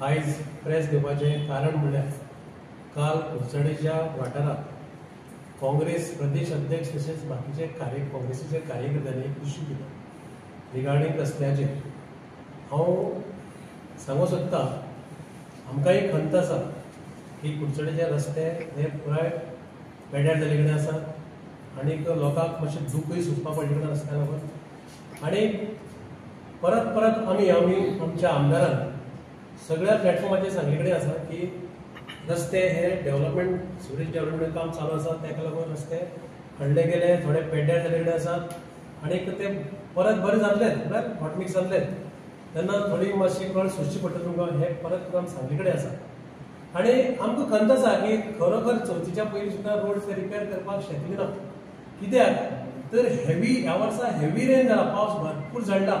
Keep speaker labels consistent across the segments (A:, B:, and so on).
A: आयज प्रेस घेवपाचें कारण म्हणल्यार काल कुडचडेच्या वाठारांत काँग्रेस प्रदेश अध्यक्ष तशेंच बाकीचे काँग्रेसीचे कार्यकर्त्यांनी एक इश्यू केलो रिगार्डींग रस्त्याचेर. हांव सांगूंक सोदता, आमकां एक खंत आसा की कुडचडेचे रस्ते हे पुराय पेड्यार जाल्ले कडेन आसात आनीक लोकांक मातशें दुखूय सोंसपा पडले कडेन रस्त्या लागून. आनी परत परत आमी आमच्या आमदारान सगळ्या प्लॅटफॉर्माचेर सांगले कडेन आसा की रस्ते हे डेव्हलपमेंट, सिवरेज डेव्हलपमेंट काम चालू आसा, ताका लागून रस्ते खणले गेले, थोडे पेड्ड्यार जाल्ले कडेन आसात आनी ते परत बरे जातलेच, म्हळ्यार हॉटमिक्स जातलेच तेन्ना थोडी मातशी कळ सोंसची पडटली तुमकां, हें परत काम सांगले कडेन आसा. आनी आमकां खंत आसा की खरोखर चवथीच्या पयलीं सुद्दां रोड रिपेर करपाक शकली ना, कित्याक तर हेवी ह्या वर्सा हेवी रेन जाला, पावस भरपूर झडला,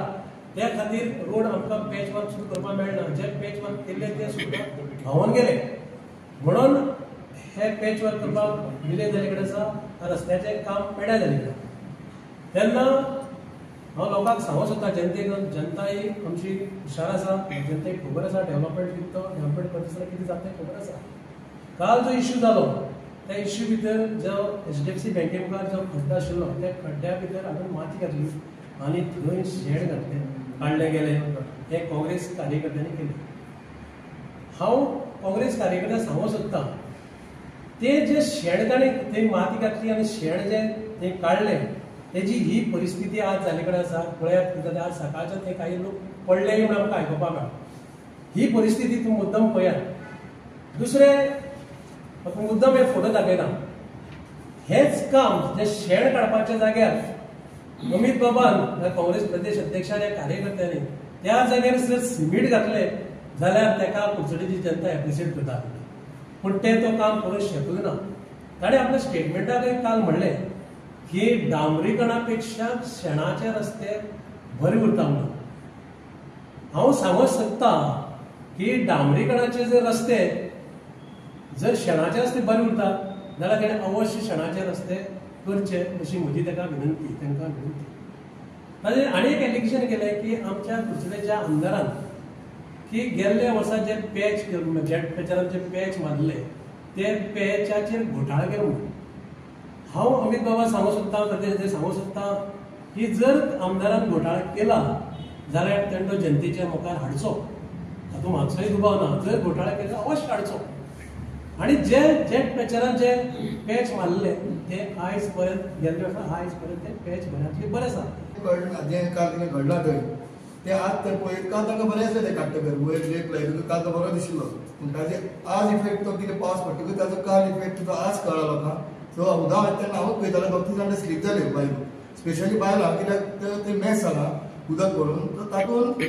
A: त्या खातीर रोड आमकां पॅच वर्क सुद्दां करपाक मेळना. जे पॅच वर्क केल्ले ते सुद्दां व्हांवून गेले, म्हणून हे पॅच वर्क करपाक डिले जाल्ले कडेन आसा, रस्त्याचें काम पेड्यार जाल्ले कडेन. तेन्ना हांव लोकांक सांगूंक सोदता, जनतेक, जनता ही आमची हुशार आसा, जनतेक खबर आसा डेव्हलपमेंट कितें तो, डेव्हलपमेंट करता आसतना कितें जाता तें खबर आसा. काल जो इश्यू जालो त्या इश्यू भितर जो HDFC बँके मुखार जो खड्डो आशिल्लो त्या खड्ड्या भितर हाडून माती घातली आनी थंय शेण घातलें, काडले गेले, हे काँग्रेस कार्यकर्त्यांनी केलें. हांव काँग्रेस कार्यकर्त्यांक सांगूंक सोदता, ते जे शेण ताणें थंय माती घातली आनी शेण जे थंय काडलें तेजी ही परिस्थिती आज जाल्ले कडेन आसा. पळयात कितें जालें, आज सकाळचे थंय काही लोक पडले म्हूण आमकां आयकुपाक मेळ्ळा. ही परिस्थिती तुमी मुद्दम पळयात. दुसरें, मुद्दम हे फोटो दाखयता, हेच काम जे शेण काडपाच्या जाग्यार अमित बाबान, काँग्रेस प्रदेश अध्यक्षान, ह्या कार्यकर्त्यांनी त्या जाग्यार जर सिमीट घातले जाल्यार ताका कुडचडेची जनता एप्रिशिएट करता, पूण ते तो काम करूंक शकले ना. ताणें आपल्या स्टेटमेंटाक काल म्हणलें की डांबरीकरणा पेक्षा शेणाचे रस्ते बरे उरता म्हणून. हांव सांगूंक सोदता की डांबरीकरणाचे जे रस्ते जर शेणाचे रस्ते बरे उरतात जाल्यार ताणें अवश्य शेणाचे रस्ते करचे अशी म्हजी ताका विनंती, तांकां विनंती. ताणें आनी एक एलिगेशन केलें की आमच्या कुडचडेच्या आमदारान की गेल्ल्या वर्सा जे पॅच, जेट पॅचरान जे पॅच मारले ते पॅचाचेर घोटाळो केलो म्हणून. हांव अमित बाबा सांगूंक सोदता, प्रदेश सांगूंक सोदता की जर आमदारान घोटाळो केला जाल्यार ताणें तो जनतेच्या मुखार हाडचो, तातूंत मातसोय दुबाव ना. जर घोटाळो केला अवश्य हाडचो. आनी जे जेट पॅचरान जे पॅच मारले ते आयज पर्यंत, गेल्ले वर्सा आयज पर्यंत ते पॅच बऱ्यांतले बरे आसा.
B: जें काल कितें घडलां थंय ते आज तर पळय, काल तांकां बरें आसलें ते काडटकर वयर लेप लायतकच काल तो बरो दिशिल्लो, पूण ताजे आज इफेक्ट तो कितें पावस पडटकच ताजो काल इफेक्ट तो आज कळ्ळा लोकांक. सो उदक वता तेन्ना हांवूच पळयतालो, दोग तीन जाण स्लीप जाल्यो बायलो, स्पेशली बायलां, कित्याक ते मॅस जाला उदक पडून, तर तातूंत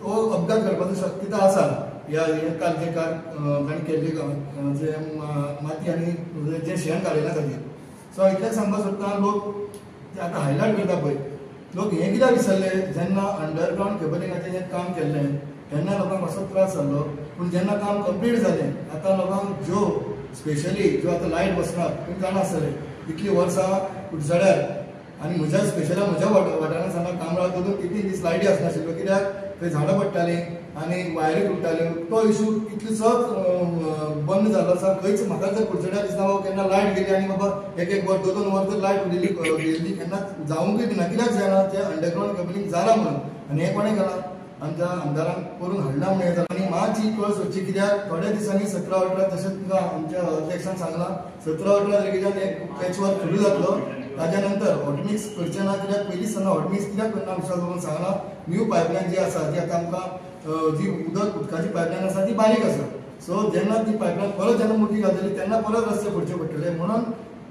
B: हो अपघात घडपाचो शक्यता आसा. ह्या काल जे काल तांणी केल्ले जे माती आनी जे शेण काडयला खातीर. सो इतलें सांगपाक सोदता, लोक आतां हायलायट करता पळय, लोक हें कित्याक विसरले, जेन्ना अंडरग्रावंड केबलिंगाचें जें काम केल्लें तेन्ना लोकांक मातसो त्रास जाल्लो, पूण जेन्ना काम कंप्लीट जालें आतां लोकांक ज्यो स्पेशली ज्यो आतां लायट बसना, तुमी जाणा आसतलें इतलीं वर्सां कुडचड्यार आनी म्हज्या स्पेशली म्हज्या वाठारांत सांगा कामरा 2-2, 3-3 दीस लायटी आसनाशिल्ल्यो, कित्याक थंय झाडां पडटालीं आनी वायरी तुट्टाल्यो. तो इशू कितलोसोच बंद जाल्लो आसा. खंयच म्हाका जर कुडचड्यार दिसना बाबा केन्ना लायट गेली आनी बाबा 1-1 वर 2-2 वर जर लायट उरिल्ली गेल्ली केन्ना जावंकूय ना, कित्याक जायना तें अंडरग्रावंड केबलिंग जालां म्हणून. आनी हें कोणें केलां, आमच्या आमदारान करून हाडलां म्हणून हें जालां. आनी मातशी कळ सोदची, कित्याक थोड्या दिसांनी 17-18, तशेंच तुमकां आमच्या अध्यक्षान सांगलां 17-18 तारखेच्यान एक पॅच वर्क सुरू जातलो. ताज्या नंतर हॉटमिक्स करचें ना, कित्याक पयलींच सांगला हॉटमिक्स कित्याक करना विश्वास बाबान सांगला. न्यू पायपलायन जी आसा, जी आतां आमकां जी उदकाची पायपलायन आसा ती बारीक आसा, सो जेन्ना ती पायपलायन परत जेन्ना मोठी घालतली तेन्ना परत रस्ते फोडचे पडटले. म्हणून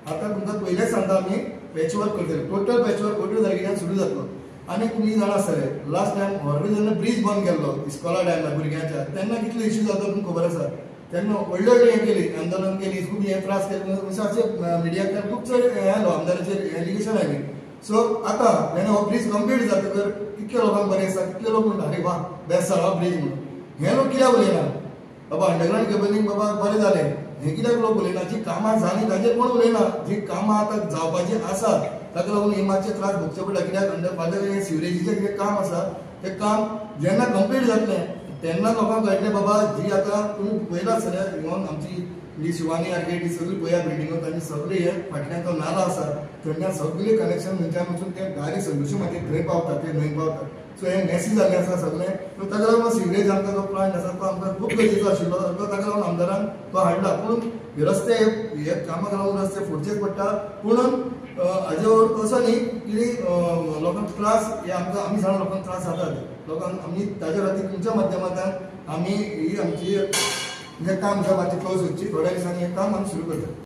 B: आतां तुमकां पयलेंच सांगता, आमी पॅच वर्क करतले, टोटल पॅच वर्क 18 तारखेच्यान सुरू जातलो. आनी तुमी जाणा आसतले लास्ट टायम हॉर्वे जेन्ना ब्रीज बंद केल्लो इस्कॉला टायमार भुरग्यांच्या, तेन्ना कितलो इश्यू जाता तुमकां खबर आसा. तेन्ना व्हडले व्हडले हें केली, आंदोलन केली, खूब हे त्रास केले, अशें मिडियांतल्यान खूब चड हें आयलो, आमदाराचेर एलिगेशन आयली. सो आतां जेन्ना हो ब्रीज कंप्लीट जातकर कितले लोकांक बरें दिसता, कितले लोक म्हणटा अरे वा बेस्ट जाला ब्रीज म्हणून. हे लोक कित्याक उलयना बाबा अंडरग्रावंड केबलिंग बाबा बरें जालें, हें कित्याक लोक उलयना? जी कामां जालीं ताजेर कोण उलयना, जी कामां आतां जावपाचीं आसात ताका लागून हे मातशे त्रास भोगचे पडटा. कित्याक अंडर फाल्यां सिवरेजीचें कितें काम आसा तें काम जेन्ना कंप्लीट जातलें तेन्ना लोकांक कळटलें बाबा जी आतां तुमी पळयला सगळ्या इवन आमची ही शिवानी आर्केड ही सगळी पळया बिल्डिंगो तांची सगळी हे फाटल्यान तो नाला आसा थंयच्यान सगळे कनेक्शन थंयच्यान वचून ते डायरेक्ट संदोशी मातयेक थंय पावता, ते न्हंय पावता. सो हे मेसी जाल्लें आसा सगळें. सो ताका लागून सिवरेज आमकां जो प्लांट आसा तो आमकां खूब गरजेचो आशिल्लो, ताका लागून आमदारान तो हाडला. पूण रस्ते हे कामाक लागून रस्ते फोडचेच पडटा. पूण हाजे असो न्ही की लोकांक त्रास हे आमकां आमी जाणा लोकांक त्रास जातात लोकांक. आमी ताज्या खातीर तुमच्या माध्यमांतल्यान आमी ही आमची हें काम आसा मातशें क्लोज करची, थोड्या दिसांनी हें काम आमी सुरू करतात.